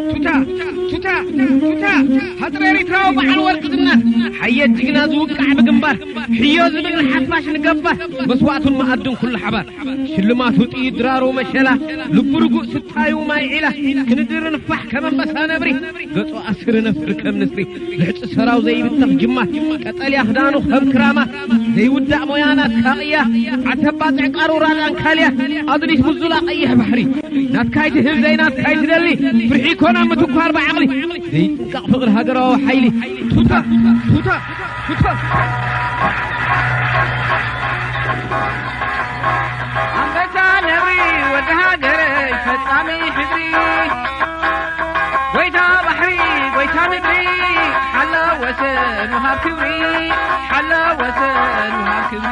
ቱታ፣ ቱታ፣ ቱታ! ሃጥረ ኤሪትራዊ በዓል ወርቂ ዝናር፣ ሓየት ጅግና ዝውቃዕ ብግንባር፣ ሕዮ ዝብል ንሓፋሽ ንገባር፣ መስዋእቱን መኣዱን ኩሉ ሓባር። ሽልማቱ ጥይት ድራሩ መሸላ፣ ልቡ ርጉእ ስታዩ ማይ ዒላ፣ ክንድር ንፋሕ ከም ኣንበሳ ነብሪ፣ ገጹ ኣስሪ ነፍሪ ከም ንስሪ፣ ልሕጺ ሰራው ዘይብተኽ ጅማት፣ ቀጠልያ ክዳኑ ከም ክራማት፣ ዘይውዳእ ሞያ ናትካ ቅያ፣ ዓተባ ጥዕቃሩ ራዛን ካልያ፣ ኣድሊት ብዙላ ቀይሕ ባሕሪ። ናትካ ኣይትህብ ዘይናትካ ኣይትደሊ፣ ፍርሒ ይኮና ምትኳር ብዓቕሊ፣ ዘይጥንቀቕ ፍቕሪ ሃገራዊ ሓይሊ። ቱታ፣ ቱታ፣ ቱታ! ኣንበሳ ነብሪ ወዲ ሃገረይ ፈጻሚ ሕድሪ፣ ጎይታ ባሕሪ ጎይታ ምድሪ፣ ሓላ ወሰን ወሃብ ክብሪ፣ ሓላ ወሰን ወሃብ ክብሪ።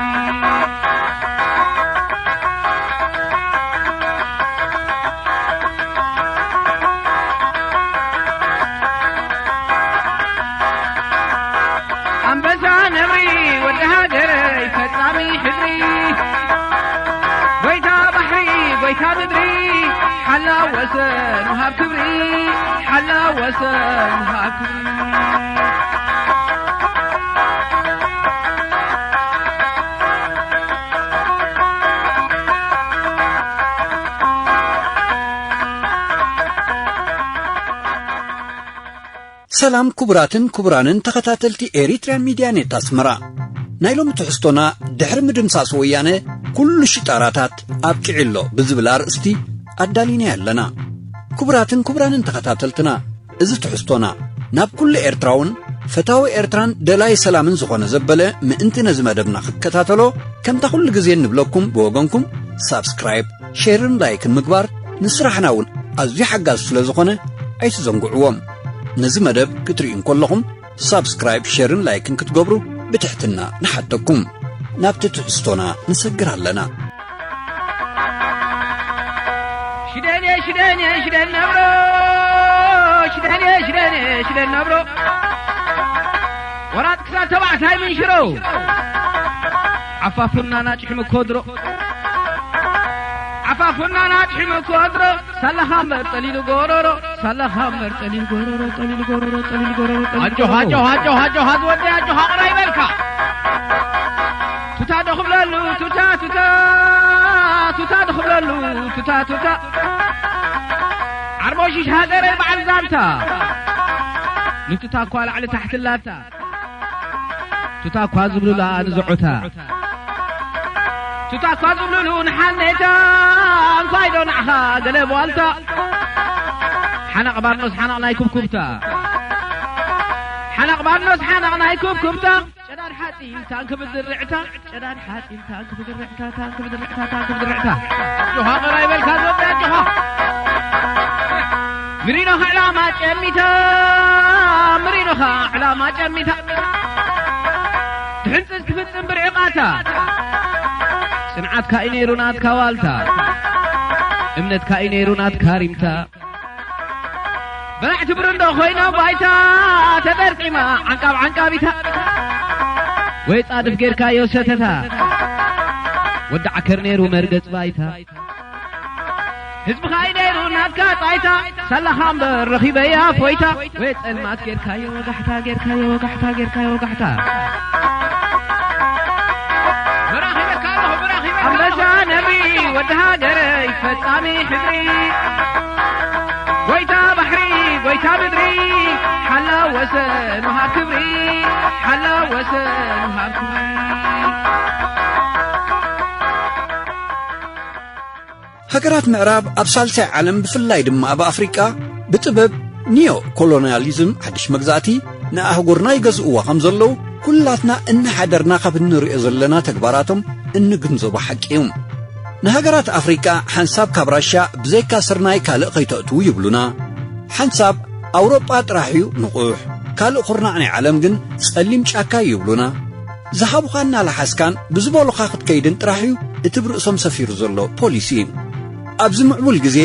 ኣንበሳ ነብሪ ወዲ ሃገረይ ፈጻሚ ሕድሪ፣ ጎይታ ባሕሪ ጎይታ ምድሪ፣ ሓላ ወሰን ወሃብ ክብሪ፣ ሓላ ወሰን ወሃብ ክብሪ። ሰላም ክቡራትን ክቡራንን ተኸታተልቲ ኤሪትርያን ሚድያ ኔት ኣስመራ። ናይ ሎሚ ትሕዝቶና ድሕሪ ምድምሳስ ወያነ ኩሉ ሽጣራታት ኣብቂዑ ኣሎ ብዝብል ኣርእስቲ ኣዳሊና ኣለና። ክቡራትን ክቡራንን ተኸታተልትና፣ እዚ ትሕዝቶና ናብ ኩሉ ኤርትራውን ፈታዊ ኤርትራን ደላይ ሰላምን ዝኾነ ዘበለ ምእንቲ ነዚ መደብና ክከታተሎ፣ ከምታ ኩሉ ግዜ እንብለኩም ብወገንኩም ሳብስክራይብ፣ ሼርን ላይክን ምግባር ንስራሕና እውን ኣዝዩ ሓጋዚ ስለ ዝኾነ ኣይትዘንግዕዎም። ነዚ መደብ ክትርእዩ እንከለኹም ሳብስክራይብ፣ ሼርን ላይክን ክትገብሩ ብትሕትና ንሓተኩም። ናብቲ ትሕዝቶና ንሰግር ኣለና። ሽደን እየ፣ ሽደን እየ፣ ሽደን ነብሮ። ሽደን እየ፣ ሽደን እየ፣ ሽደን ነብሮ። ወራጥ ክሳብ ተባዕታይ ምንሽሮ። ዓፋፉና ናጭሑ ምኮድሮ። ዓፋፉና ናጭሑ ምኮድሮ። ሳላኻ እምበር ጠሊሉ ጎሮሮ። ሳላኻ እምበር ጠሊሉ ጎሮሮ፣ ጠሊሉ ጎሮሮ፣ ጠሊሉ ጎሮሮ፣ ጠሊሉ ኣጆኻ፣ ጎሮሮ። ኣጆኻ፣ ኣጆኻ፣ ኣጆኻ ዝወደይ ኣጆኻ ቕረይ በልካ። ቱታ ዶ ክብለሉ፣ ቱታ፣ ቱታ፣ ቱታ ዶ ክብለሉ፣ ቱታ፣ ቱታ። ዓርቦሽሽ ሃገረይ በዓል ዛንታ። ንቱታ እኳ ላዕሊ ታሕቲ ኣላታ። ቱታ እኳ ዝብሉላ ንዝዑታ። ቱታ እኳ ዝብሉሉ ንሓኔታ። እንኳይ ዶ ንዓኻ ገለ ቧልታ። ሓናቕ ባርኖስ ሓናቕ ናይ ኩብኩብታ። ሓናቕ ባርኖስ ሓናቕ ናይ ኩብኩብታ። ጨዳድ ሓጺን ታንክ ብዝርዕታ። ጨዳድ ሓጺን ታንክ ብዝርዕታ፣ ታንክ ብዝርዕታ፣ ታንክ ብዝርዕታ። ኣጆኻ ቐራይ በልካ ዝወዳ ኣጆኻ። ምሪኖኻ ዕላማ ጨሚታ፣ ምሪኖኻ ዕላማ ጨሚታ። ትሕንጽጽ ትፍጽም ብርዕቓታ። ጽንዓትካ እዩ ነይሩ ናትካ ዋልታ። እምነትካ እዩ ነይሩ ናትካ ሪምታ። በላዕቲ ብርንዶ ኮይና ባይታ ተጠርቂማ ዓንቃብ ዓንቃቢታ። ወይ ጻድፍ ጌርካዮ ሰተታ። ወዲ ዓከር ነይሩ መርገጽ ባይታ። ህዝብኻ እዩ ነይሩ ናትካ ጻይታ። ሳላኻ እምበር ረኺበያ ፎይታ። ወይ ጸልማት ጌርካዮ ወጋሕታ፣ ጌርካዮ ወጋሕታ፣ ጌርካዮ ወጋሕታ። መራኺበካ ኣለኹ፣ መራኺበካ ኣለኹ። ኣንበሳ ነብሪ ወዲ ሃገረይ ፈጻሚ ሕድሪ። ጎይታ ባሕሪ፣ ጎይታ ምድሪ፣ ሓላ ወሰን ወሃብ ክብሪ፣ ሓላ ወሰን ወሃብ ክብሪ። ሃገራት ምዕራብ ኣብ ሳልሳይ ዓለም፣ ብፍላይ ድማ ኣብ ኣፍሪቃ፣ ብጥበብ ኒዮ ኮሎንያሊዝም፣ ሓድሽ መግዛእቲ፣ ንኣህጉርና ይገዝእዋ ከም ዘለዉ፣ ኩላትና እናሓደርና ካብ እንርእዮ ዘለና ተግባራቶም እንግንዘቦ ሓቂ እዩ። ንሃገራት ኣፍሪቃ ሓንሳብ ካብ ራሻ ብዘይካ ስርናይ ካልእ ከይተእትዉ ይብሉና። ሓንሳብ ኣውሮጳ ጥራሕ እዩ ንቑሕ፣ ካልእ ኩርናዕ ናይ ዓለም ግን ጸሊም ጫካ እዩ ይብሉና። ዝሃቡኻ እናለሓስካን ብዝበሉኻ ክትከይድን ጥራሕ እዩ እቲ ብርእሶም ሰፊሩ ዘሎ ፖሊሲ። ኣብዚ ምዕቡል ግዜ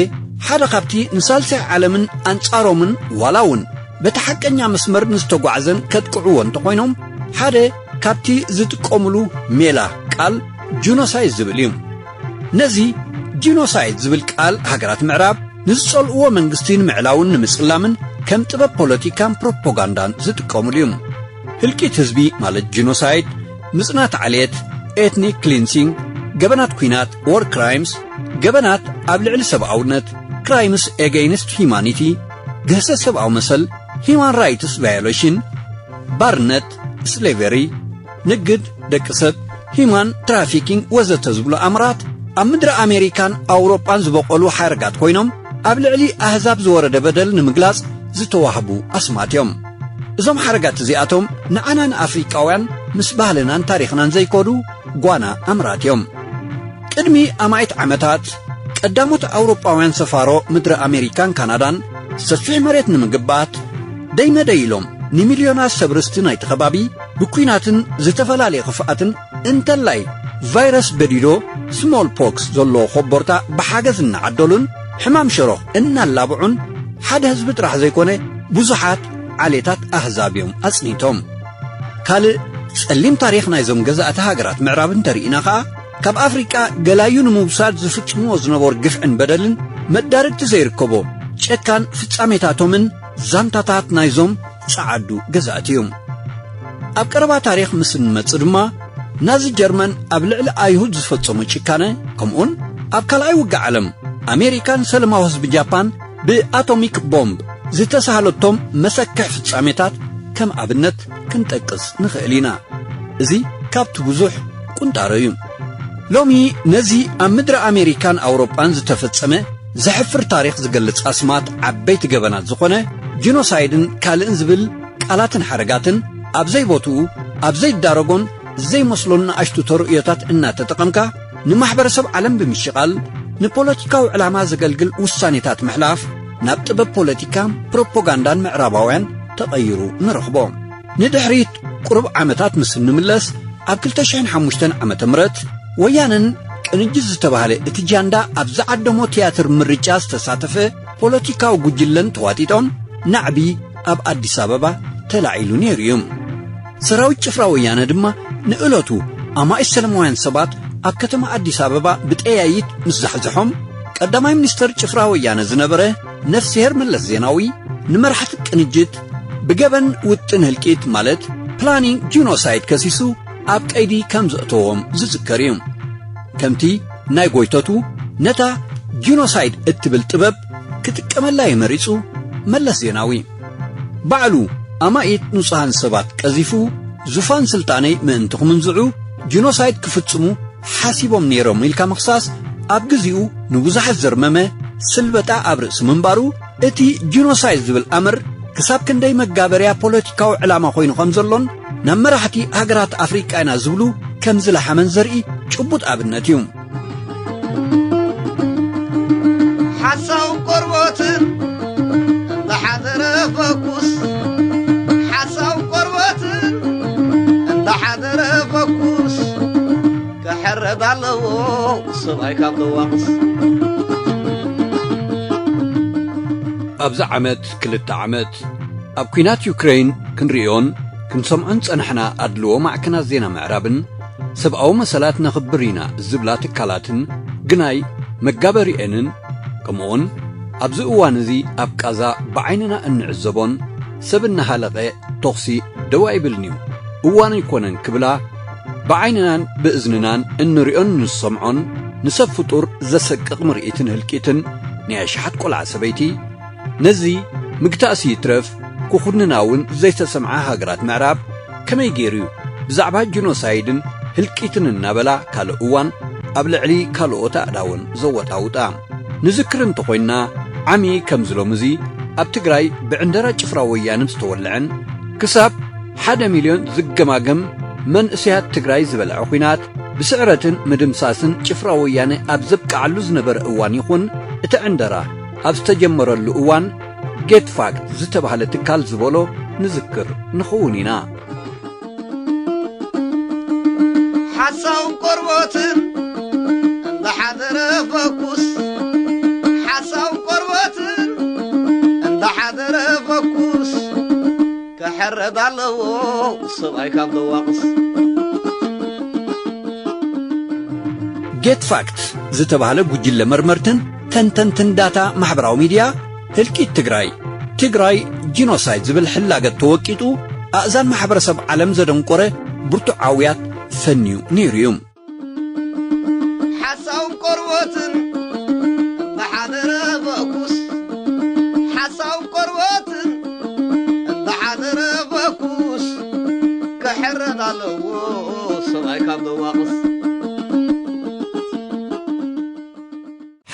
ሓደ ካብቲ ንሳልሳይ ዓለምን ኣንጻሮምን ዋላ እውን በቲ ሓቀኛ መስመር ንዝተጓዕዘን ከጥቅዕዎ እንተኾይኖም ሓደ ካብቲ ዝጥቀሙሉ ሜላ ቃል ጂኖሳይድ ዝብል እዩ። ነዚ ጂኖሳይድ ዝብል ቃል ሃገራት ምዕራብ ንዝጸልእዎ መንግስቲ ንምዕላውን ንምጽላምን ከም ጥበብ ፖለቲካን ፕሮፓጋንዳን ዝጥቀሙሉ እዩ። ህልቂት ህዝቢ ማለት ጂኖሳይድ፣ ምጽናት ዓሌት፣ ኤትኒክ ክሊንሲንግ፣ ገበናት ኲናት፣ ዎር ክራይምስ፣ ገበናት ኣብ ልዕሊ ሰብኣውነት፣ ክራይምስ ኤገይንስት ሂማኒቲ፣ ግህሰት ሰብኣዊ መሰል፣ ሂማን ራይትስ ቫዮሌሽን፣ ባርነት፣ ስሌቨሪ፣ ንግድ ደቂ ሰብ፣ ሂማን ትራፊኪንግ ወዘተ ዝብሉ ኣምራት ኣብ ምድሪ ኣሜሪካን ኣውሮጳን ዝበቆሉ ሓረጋት ኮይኖም ኣብ ልዕሊ ኣህዛብ ዝወረደ በደል ንምግላጽ ዝተዋህቡ ኣስማት እዮም። እዞም ሓረጋት እዚኣቶም ንዓና ንኣፍሪቃውያን ምስ ባህልናን ታሪኽናን ዘይኮዱ ጓና ኣምራት እዮም። ቅድሚ ኣማኢት ዓመታት ቀዳሞት ኣውሮጳውያን ሰፋሮ ምድሪ ኣሜሪካን ካናዳን ሰፊሕ መሬት ንምግባት ደይመደይ ኢሎም ንሚልዮናት ሰብ ርስቲ ናይቲ ከባቢ ብኲናትን ዝተፈላለየ ክፍኣትን እንተላይ ቫይረስ በዲዶ ስሞል ፖክስ ዘለዎ ኮቦርታ ብሓገዝ እናዓደሉን ሕማም ሸሮኽ እናላብዑን ሓደ ህዝቢ ጥራሕ ዘይኮነ ብዙሓት ዓሌታት ኣህዛብ እዮም ኣጽኒቶም። ካልእ ጸሊም ታሪኽ ናይዞም ገዛእቲ ሃገራት ምዕራብ እንተርኢና ኸኣ ካብ ኣፍሪቃ ገላዩ ንምውሳድ ዝፍጽምዎ ዝነበሩ ግፍዕን በደልን መዳርግቲ ዘይርከቦ ጨካን ፍጻሜታቶምን ዛንታታት ናይዞም ጸዓዱ ገዛእቲ እዩ። ኣብ ቀረባ ታሪኽ ምስ እንመጽእ ድማ ናዚ ጀርመን ኣብ ልዕሊ ኣይሁድ ዝፈጸሞ ጭካነ ከምኡውን ኣብ ካልኣይ ውግእ ዓለም ኣሜሪካን ሰለማዊ ህዝቢ ጃፓን ብኣቶሚክ ቦምብ ዝተሳህለቶም መሰክሕ ፍጻሜታት ከም ኣብነት ክንጠቅስ ንኽእል ኢና። እዚ ካብቲ ብዙሕ ቁንጣሮ እዩ። ሎሚ ነዚ ኣብ ምድሪ ኣሜሪካን ኣውሮጳን ዝተፈጸመ ዘሕፍር ታሪኽ ዝገልጽ ኣስማት ዓበይቲ ገበናት ዝኾነ ጂኖሳይድን ካልእን ዝብል ቃላትን ሓረጋትን ኣብ ዘይቦትኡ ኣብ ዘይዳረጎን ዘይመስሎን ንኣሽቱ ተርእዮታት እናተጠቐምካ ንማሕበረሰብ ዓለም ብምሽቓል ንፖለቲካዊ ዕላማ ዘገልግል ውሳኔታት ምሕላፍ ናብ ጥበብ ፖለቲካን ፕሮፓጋንዳን ምዕራባውያን ተቐይሩ ንረኽቦ። ንድሕሪት ቁሩብ ዓመታት ምስ እንምለስ ኣብ ክልተ ሽሕን ሓሙሽተን ዓመተ ምህረት ወያነን ቅንጅት ዝተባህለ እቲ ጃንዳ ኣብ ዝዓደሞ ትያትር ምርጫ ዝተሳተፈ ፖለቲካዊ ጉጅለን ተዋጢጦም ናዕቢ ኣብ ኣዲስ ኣበባ ተላዒሉ ነይሩ እዩ። ሰራዊት ጭፍራ ወያነ ድማ ንእለቱ ኣማኢት ሰለማውያን ሰባት ኣብ ከተማ ኣዲስ ኣበባ ብጠያይት ምስ ዛሕዝሖም ቀዳማይ ሚኒስተር ጭፍራ ወያነ ዝነበረ ነፍስሄር መለስ ዜናዊ ንመራሕቲ ቅንጅት ብገበን ውጥን ህልቂት ማለት ፕላኒንግ ጂኖሳይድ ከሲሱ ኣብ ቀይዲ ከም ዘእተዎም ዝዝከር እዩ። ከምቲ ናይ ጎይተቱ ነታ ጂኖሳይድ እትብል ጥበብ ክጥቀመላ እዩ መሪጹ መለስ ዜናዊ። ባዕሉ ኣማኢት ንጹሃን ሰባት ቀዚፉ ዙፋን ስልጣነይ ምእንቲ ክምንዝዑ ጂኖሳይድ ክፍጽሙ ሓሲቦም ነይሮም ኢልካ ምኽሳስ ኣብ ግዜኡ ንብዙሓት ዘርመመ ስልበጣ ኣብ ርእሲ ምንባሩ እቲ ጂኖሳይድ ዝብል ኣምር ክሳብ ክንደይ መጋበርያ ፖለቲካዊ ዕላማ ኮይኑ ከም ዘሎን ናብ መራሕቲ ሃገራት ኣፍሪቃ ኢና ዝብሉ ከም ዝለሓመን ዘርኢ ጭቡጥ ኣብነት እዩ። ሓሳው ቆርቦትን እንዳሓደረ ፈኩስ ሓሳው ቆርቦትን እንዳሓደረ ፈኩስ ክሕረድ ኣለዎ ሰብኣይ ካብ ደዋቕስ። ኣብዚ ዓመት ክልተ ዓመት ኣብ ኲናት ዩክረይን ክንርእዮን ክንሰምዖን ጸናሕና ኣድልዎ ማዕከናት ዜና ምዕራብን ሰብኣዊ መሰላት ነኽብር ኢና ዝብላ ትካላትን ግናይ መጋበሪኤንን ከምኡውን ኣብዚ እዋን እዚ ኣብ ቃዛ ብዓይንና እንዕዘቦን ሰብ እናሃለቐ ተኹሲ ደው ኣይብልን'ዩ እዋኑ ኣይኮነን ክብላ ብዓይንናን ብእዝንናን እንርእዮን እንሰምዖን ንሰብ ፍጡር ዘሰቅቕ ምርኢትን ህልቂትን ናይ ኣሽሓት ቆልዓ ሰበይቲ ነዚ ምግታእሲ ይትረፍ ክኹንና እውን ዘይተሰምዓ ሃገራት ምዕራብ ከመይ ገይሩ እዩ ብዛዕባ ጂኖሳይድን ህልቂትን እናበላ ካልእ እዋን ኣብ ልዕሊ ካልኦት ኣእዳወን ዘወጣውጣ? ንዝክር እንተኾይንና ዓሚ ከምዚ ሎምዚ ኣብ ትግራይ ብዕንደራ ጭፍራ ወያነ ዝተወልዐን ክሳብ ሓደ ሚልዮን ዝገማገም መንእሰያት ትግራይ ዝበልዐ ኲናት ብስዕረትን ምድምሳስን ጭፍራ ወያነ ኣብ ዘብቅዓሉ ዝነበረ እዋን ይኹን እቲ ዕንደራ ኣብ ዝተጀመረሉ እዋን ጌትፋክት ዝተባህለ ትካል ዝበሎ ንዝክር ንኸውን ኢና። ሓሳው ቆርቦትን እንዳሓደረ ፈኩስ፣ ሓሳው ቆርቦትን እንዳሓደረ ፈኩስ፣ ክሕረድ ኣለዎ ሰብኣይ ካብ ደዋቕስ። ጌት ፋክት ዝተባህለ ጉጅለ መርመርትን ተንተንትን ዳታ ማሕበራዊ ሚድያ፣ ህልቂት ትግራይ፣ ትግራይ ጂኖሳይድ ዝብል ሕላገት ተወቂጡ፣ ኣእዛን ማሕበረሰብ ዓለም ዘደንቆረ ብርቱዕ ዓውያት ፈንዩ ነይሩ እዩ። ሓሳው ቆርቦትን ብሓደረ ፈኩስ፣ ሓሳው ቆርቦትን ብሓደረ ፈኩስ፣ ክሕረድ ኣለዎ ሰብኣይ ካብ ደዋቕስ።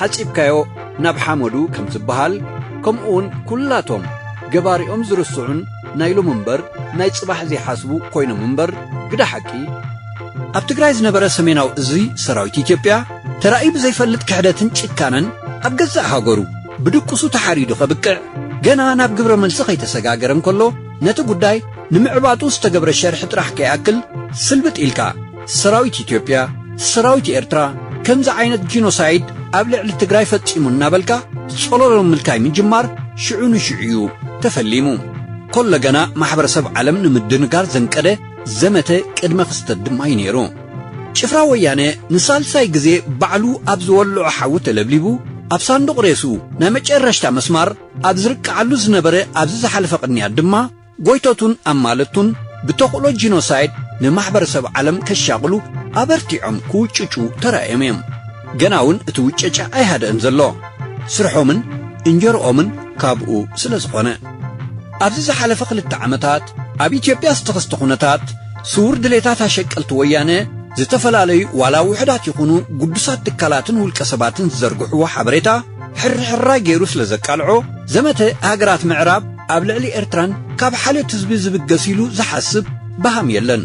ሓጺብካዮ ናብ ሓመዱ ከም ዝበሃል፣ ከምኡውን ኩላቶም ገባሪኦም ዝርስዑን ናይ ሎሚ እምበር ናይ ጽባሕ ዘይሓስቡ ኮይኖም እምበር፣ ግዳ ሓቂ፣ ኣብ ትግራይ ዝነበረ ሰሜናዊ እዚ ሰራዊት ኢትዮጵያ፣ ተራእዩ ብዘይፈልጥ ክሕደትን ጭካነን፣ ኣብ ገዛእ ሃገሩ ብድቁሱ ተሓሪዱ ከብቅዕ፣ ገና ናብ ግብረ መልሲ ከይተሰጋገረ እንከሎ፣ ነቲ ጉዳይ ንምዕባጡ ዝተገብረ ሸርሒ ጥራሕ ከይኣክል፣ ስልብጥ ኢልካ፣ ሰራዊት ኢትዮጵያ፣ ሰራዊት ኤርትራ ከምዚ ዓይነት ጂኖሳይድ ኣብ ልዕሊ ትግራይ ፈጺሙ እናበልካ ጸሎሎ ምልካይ ምጅማር ሽዑ ንሽዑ እዩ ተፈሊሙ። ኮሎ ገና ማሕበረሰብ ዓለም ንምድንጋር ዘንቀደ ዘመተ ቅድመ ክስተት ድማ እዩ ነይሩ። ጭፍራ ወያነ ንሳልሳይ ግዜ ባዕሉ ኣብ ዝወልዖ ሓዊ ተለብሊቡ፣ ኣብ ሳንዱቕ ሬሱ ናይ መጨረሽታ መስማር ኣብ ዝርቅዓሉ ዝነበረ ኣብዚ ዝሓለፈ ቅንያት ድማ፣ ጎይቶቱን ኣማለቱን ብተኽእሎ ጂኖሳይድ ንማሕበረሰብ ዓለም ከሻቕሉ ኣበርቲዖም ክውጭጩ ተራእዮም እዮም። ገና እውን እቲ ውጨጫ ኣይሃደእን ዘሎ። ስርሖምን እንጀርኦምን ካብኡ ስለ ዝኾነ። ኣብዚ ዝሓለፈ ክልተ ዓመታት ኣብ ኢትዮጵያ ዝተኸስተ ኩነታት፣ ስዉር ድሌታት ኣሸቀልቲ ወያነ፣ ዝተፈላለዩ ዋላ ውሑዳት ይኹኑ ግዱሳት ትካላትን ውልቀ ሰባትን ዝዘርግሕዎ ሓበሬታ፣ ሕርሕራይ ገይሩ ስለ ዘቃልዖ፣ ዘመተ ሃገራት ምዕራብ ኣብ ልዕሊ ኤርትራን ካብ ሓልዮት ህዝቢ ዝብገስ ኢሉ ዝሓስብ በሃም የለን።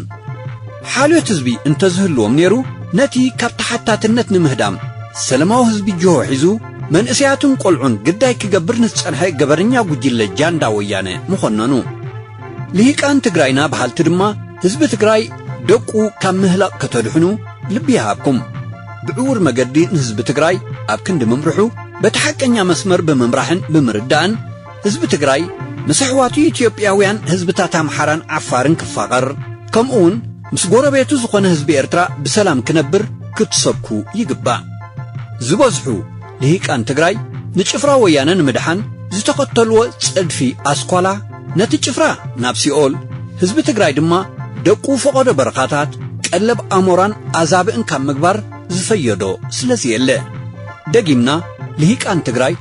ሓልዮት ህዝቢ እንተዝህልዎም ነይሩ፣ ነቲ ካብ ተሓታትነት ንምህዳም ሰለማዊ ህዝቢ ጅሆ ሒዙ መንእሰያትን ቆልዑን ግዳይ ክገብር ንዝጸንሐ ገበረኛ ጉጅለ ጃንዳ ወያነ ምኾነኑ። ልሂቃን ትግራይና በሃልቲ ድማ ህዝቢ ትግራይ ደቁ ካብ ምህላቕ ከተድሕኑ ልቢ ይሃብኩም። ብዕዉር መገዲ ንህዝቢ ትግራይ ኣብ ክንዲ ምምርሑ፣ በቲ ሓቀኛ መስመር ብምምራሕን ብምርዳእን፣ ህዝቢ ትግራይ ምስ ኣሕዋቱ ኢትዮጵያውያን ህዝብታት ኣምሓራን ዓፋርን ክፋቐር፣ ከምኡውን ምስ ጎረቤቱ ዝኾነ ህዝቢ ኤርትራ ብሰላም ክነብር ክትሰብኩ ይግባእ። ዝበዝሑ ልሂቃን ትግራይ ንጭፍራ ወያነ ንምድሓን ዝተኸተልዎ ጸድፊ ኣስኳላ፣ ነቲ ጭፍራ ናብ ሲኦል፣ ህዝቢ ትግራይ ድማ ደቁ ፈቐዶ በረኻታት፣ ቀለብ ኣሞራን ኣዛብእን ካብ ምግባር ዝፈየዶ ስለዚ የለ። ደጊምና ልሂቃን ትግራይ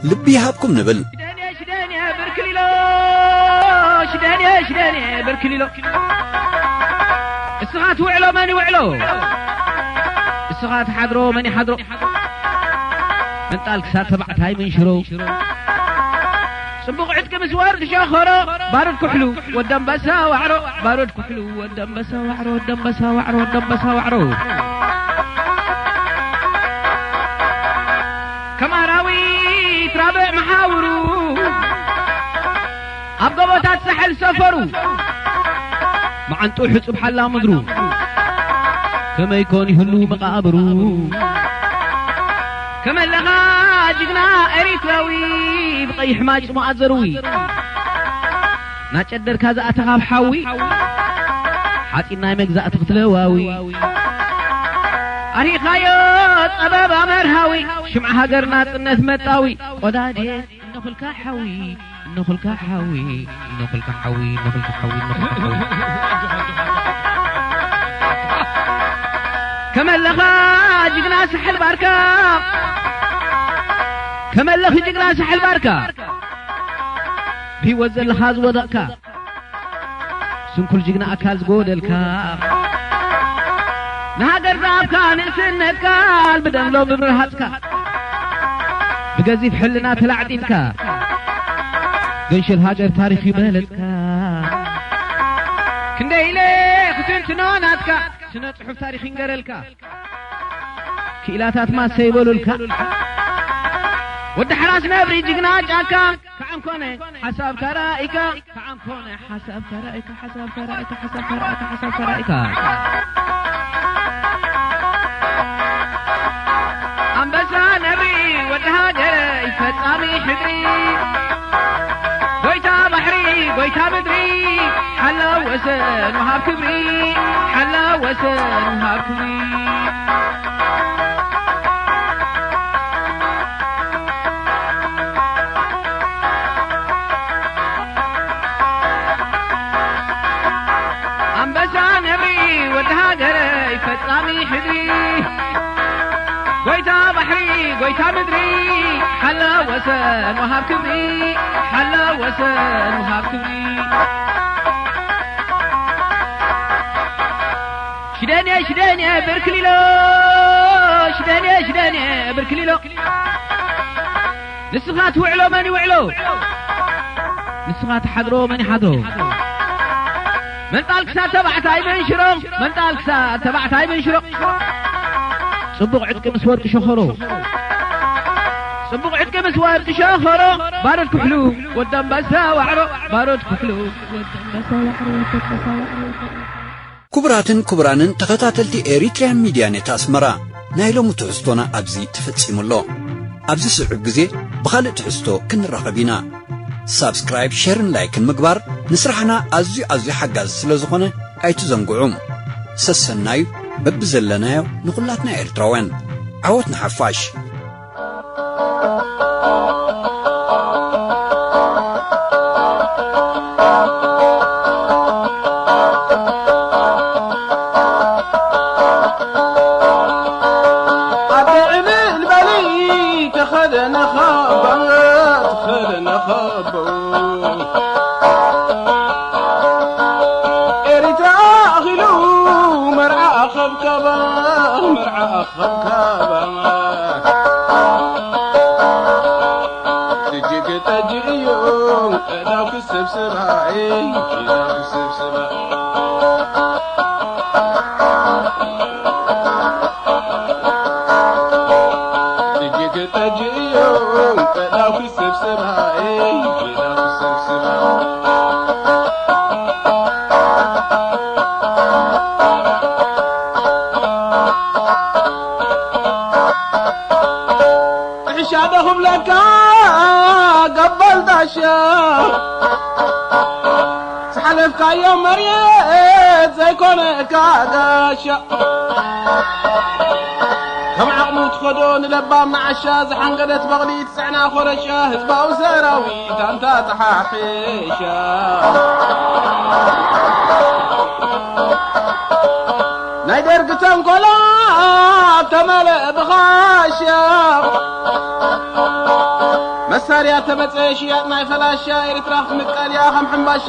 ልቢ ይሃብኩም ንብል። ሽደንየ፣ ሽደንየ፣ ብርክሊሎ፣ ሽደንየ፣ ሽደንየ፣ ብርክሊሎ። እስኻ ትውዕሎ መን ይውዕሎ? እስኻ ትሓድሮ መን ይሓድሮ? ምንጣል ክሳብ ተባዕታይ ምንሽሮ። ጽቡቕ ዕጥቂ ምስ ወርቂ ሸኾሮ፣ ባሩድ ኩሕሉ ወዲ ኣንበሳ ዋዕሮ፣ ባሩድ ኩሕሉ ወዲ ኣንበሳ ዋዕሮ፣ ወዲ ኣንበሳ ዋዕሮ፣ ወዲ ኣንበሳ ዋዕሮ። ከም ኣራዊት ራብዕ መሓውሩ፣ ኣብ ጎቦታት ሳሕል ሰፈሩ፣ መዓንጡ ሕጹብ ሓላ ምድሩ፣ ከመይ ኮን ይህሉ መቓብሩ? ከመለኻ ጅግና ኤሪትራዊ፣ ብቐይሕ ማጭሞ ኣዘርዊ፣ ናጨደርካ ዝኣተኻ ኣብ ሓዊ፣ ሓጺን ናይ መግዛእቲ ክትለዋዊ። ኣርሂኻዮ ጸበባ መርሃዊ፣ ሽምዓ ሃገር ናጽነት መጣዊ። ቆዳዴ እነኹልካ ሓዊ፣ እነኹልካ ሓዊ፣ እነኹልካ ሓዊ፣ እነኹልካ ሓዊ፣ እነኹልካ ሓዊ። ከመለኻ ጅግና ሳሕል ባርካ፣ ከመለኺ ጅግና ሳሕል ባርካ፣ ብህይወት ዘለኻ ዝወደቕካ፣ ስንኩል ጅግና ኣካል ዝጎደልካ፣ ንሃገር ዝሃብካ ንእስነትካ፣ ብደም ሎሚ ምርሃጽካ፣ ብገዚፍ ሕልና ተላዕጢምካ፣ ገንሽል ሃገር ታሪኽ ይበለጽካ። ክንደይ ኢለ ክትንትኖ ናትካ፣ ስነ ጽሑፍ ታሪኽ ይንገረልካ። ክኢላታት ማሰ ይበሉልካ። ወዲ ሓራስ ነብሪ ጅግና ጫካ፣ ከዓም ኮነ ሓሳብካ ራኢካ፣ ከዓም ኮነ ሓሳብካ ራኢካ፣ ሓሳብካ ራኢካ፣ ሓሳብካ ራኢካ፣ ሓሳብካ ራኢካ። ገረይ ፈጻሚ ሕድሪ፣ ጎይታ ባሕሪ፣ ጎይታ ምድሪ፣ ሓላው ወሰን ወሃብ ክብሪ፣ ሓላው ወሰን ወሃብ ክብሪ። ኣንበሳ ነብሪ ወዲ ሃገረይ ፈጻሚ ሕድሪ፣ ጎይታ ባሕሪ፣ ጎይታ ምድሪ፣ ሓላው ወሰን ወሃብ ክብሪ፣ ሓላው ወሰን ወሃብ ክብሪ። ሽደንየ፣ ሽደንየ፣ ብርክሊሎ፣ ሽደንየ፣ ሽደንየ፣ ብርክሊሎ። ንስኻ ትውዕሎ መን ይውዕሎ? ንስኻ ትሓድሮ መን ይሓድሮ? መንጣል ክሳብ ተባዕታይ መንሽሮ፣ መንጣል ክሳብ ተባዕታይ መንሽሮ። ጽቡቕ ዕጥቂ ምስ ወርቂ ሸኾሮ፣ ጽቡቕ ዕጥቂ ምስ ወርቂ ሸኾሮ፣ ባሮድ ኩሕሉ ወዲ ኣንበሳ ዋዕሮ፣ ባሮድ ኩሕሉ ወዲ ኣንበሳ ዋዕሮ፣ ወዲ ኣንበሳ ዋዕሮ፣ ወዲ ኣንበሳ ዋዕሮ። ክቡራትን ክቡራንን ተኸታተልቲ ኤሪትሪያን ሚድያ ኔት ኣስመራ፣ ናይ ሎሚ ትሕዝቶና ኣብዚ ተፈጺሙ ኣሎ። ኣብዚ ስዑብ ግዜ ብኻልእ ትሕዝቶ ክንራኸብ ኢና። ሳብስክራይብ፣ ሸርን ላይክን ምግባር ንስራሕና ኣዝዩ ኣዝዩ ሓጋዚ ስለ ዝኾነ ኣይትዘንግዑ። ሰሰናዩ በብዘለናዮ ንኹላትና ኤርትራውያን። ዓወት ንሓፋሽ! ኣደ ዕልል በሊ ተኸደነ ኻባ፣ ተኸደነ ኻባ። ኤሪትራ ኣኺሉ መርዓ ኣኸብካባ፣ መርዓ ኣኸብካባ። እጅግ ጠጅ እዩ ዕዳው ክሰብስባ፣ ዕዳው ክሰብስባ። እጅግ ጠጅ እዩ ዕዳው ክሰብስባ፣ ዕዳው ክሰብስባ። ጥሕሻ ዶ ክብለካ ገበል ጣሻ፣ ዝሓለፍካዮ መሬት ዘይኮነካ ጋሻ። ከም ዓቕሙ ትኸዶ ንለባም ንዓሻ፣ ዝሓንገደት በቕሊ ትጽዕና ኮረሻ፣ ህዝባዊ ሰራዊት ኣንታ ተሓሒሻ። ናይ ደርጊ ተንኮላ ተመልአ ብኻሻ፣ መሳርያ ተመጸ ሽያጥ ናይ ፈላሻ፣ ኤርትራ ክትምቀል እያ ከም ሕምባሻ።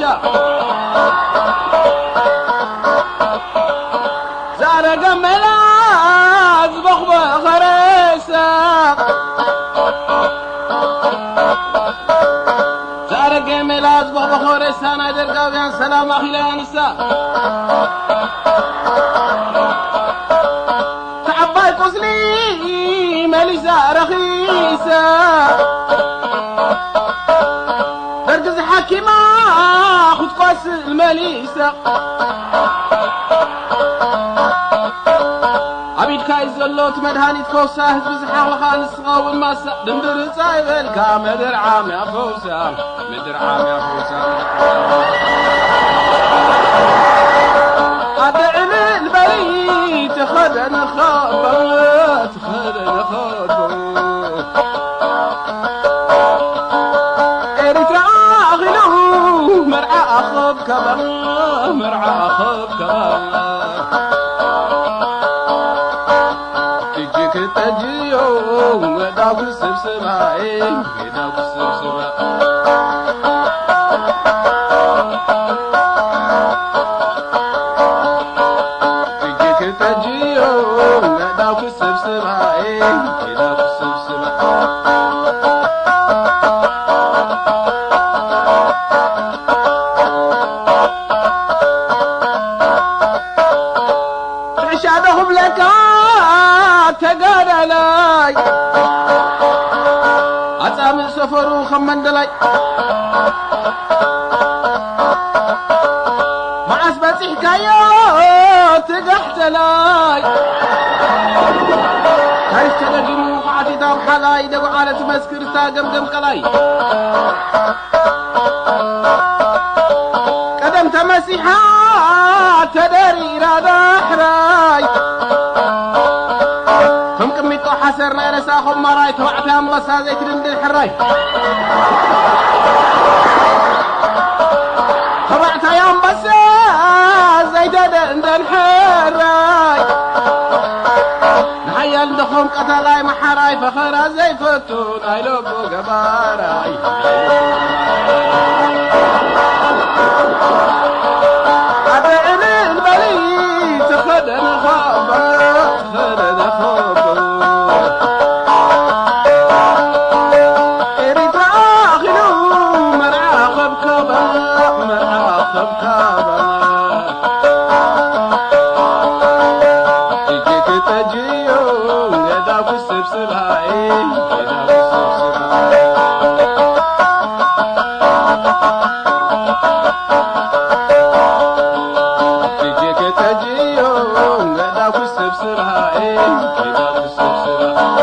ዝኣረገ መላ ዝበኽበኸ ሬሳ፣ ዝኣረገ መላ ዝበኽበኸ ሬሳ፣ ናይ ደርጋውያን ሰላም ኣኺላ ንሳ። ተዓባይ ቁስሊ መሊሳ ረኺሳ፣ ደርጊ ዝሓኪማ ክትቆስል መሊሳ። ኣብ ኢድካ እዩ ዘሎ እቲ መድሃኒት ፈውሳ፣ ህዝቢ ዝሓኽልኻ ንስኻ እውን ማሳ። ድምብርጻ ይበልካ ምድር ዓምያ ፈውሳ፣ ምድር ዓምያ ፈውሳ። ኣደ ዕልል በሊ ተኸደነ ኻባ፣ ተኸደነ ኻባ። ኤርትራ ኣኺሉ መርዓ ኣኸብከባ፣ መርዓ ኣኸብከባ። እጅ ክጠጅዮ ወዳው ክስብስባ፣ ወዳው ክስብስባ። እጅ ክጠጅዮ ወዳው ክስብስባ፣ ወዳው ክስብስባ። ርሻ ዶ ክብለካ ተጋዳላይ፣ ኣጻምእ ሰፈሩ ከም መንደላይ። መዓስ በጺ ሪሕካዮ ትጋሕተላይ ታሪኽ ተደጊሙ ኳዕቲታው ሓላይ ደጉዓለ ትመስክር እታ ገምገም ቀላይ ቀደም ተመሲሓ ተደሪራ ዳሕራይ ከም ቅሚጦ ሓሰር ናይ ረሳ ኾማራይ ተባዕታይ ኣንበሳ ዘይትድንድን ሕራይ ተባዕታይ ኣንበሳ ዘይተደንደን ሕራይ ንሓያል ደኾም ቀታላይ መሓራይ ፈኸራ ዘይፈቱ ናይ ልቡ ገባራይ ኣደ ዕልል በሊ ተኸደነ ኻባ ተኸደነ ኻባ ኤሪትራ ኣኺሉ መርዓ ኸብከባ መርዓ ኸብከባ እጅግ ጠጅዮ ገዳ ኩስብ ስባይ ገዳ ኩስብ ስባይ እጅግ ጠጅዮ ገዳ ኩስብ ስባይ ገዳ ኩስብ ስባይ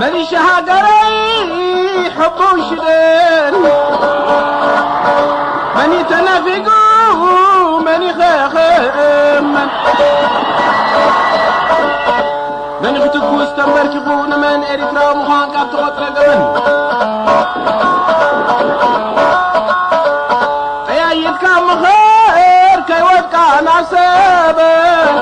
መሊሻ ሃገረይ ሕቡን ሽደን መን ተናፊጉ መን ይኸኸእመን መን ክትኩስ ተንበርኪኹ ንመን ኤሪትራዊ ምዃን ካብ ተቖጥረ ገበን ጠያይትካ ምኸር ከይወድቃ ናብ ሰበን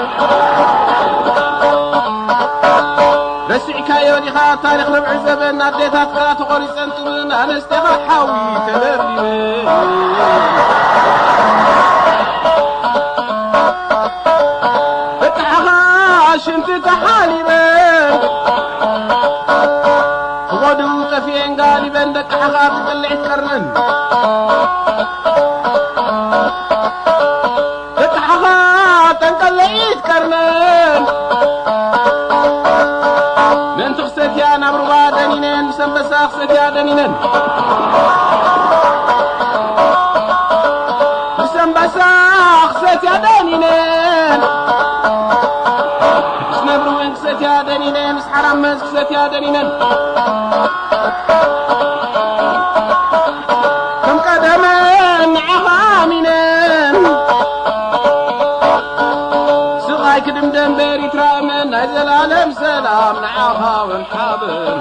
ረሲዕካዮ ዲኻ ታሪኽ ርብዒ ዘበን ኣዴታትካ ተቖሪፀን ጥብን ኣነስቴኻ ሓዊ ተደርዲበን በጣዕኻ ሽንቲ ተሓሊበን ክጎድኡ ጠፊኤን ጋሊበን ደቂ ሓኻ ትቅልዒት ቀርነን ደቂ ሓኻ ጠንቀለዒት ቀርነን ምእንቲ ክሰትያ ናብ ሩባ ደኒነን ምስ ኣንበሳ ክሰትያ ደኒነን ምስ ኣንበሳ ክሰትያ ደኒነን ምስ ነብሪ እውን ክሰትያ ደኒነን ምስ ሓራመዝ ክሰትያ ደኒነን ከም ቀደመን ንዓኻ ኣሚነን ስቓይ ክድምደም በኤሪትራ እመን ናይ ዘላለም ሰላም ንዓኻ ወልሓብን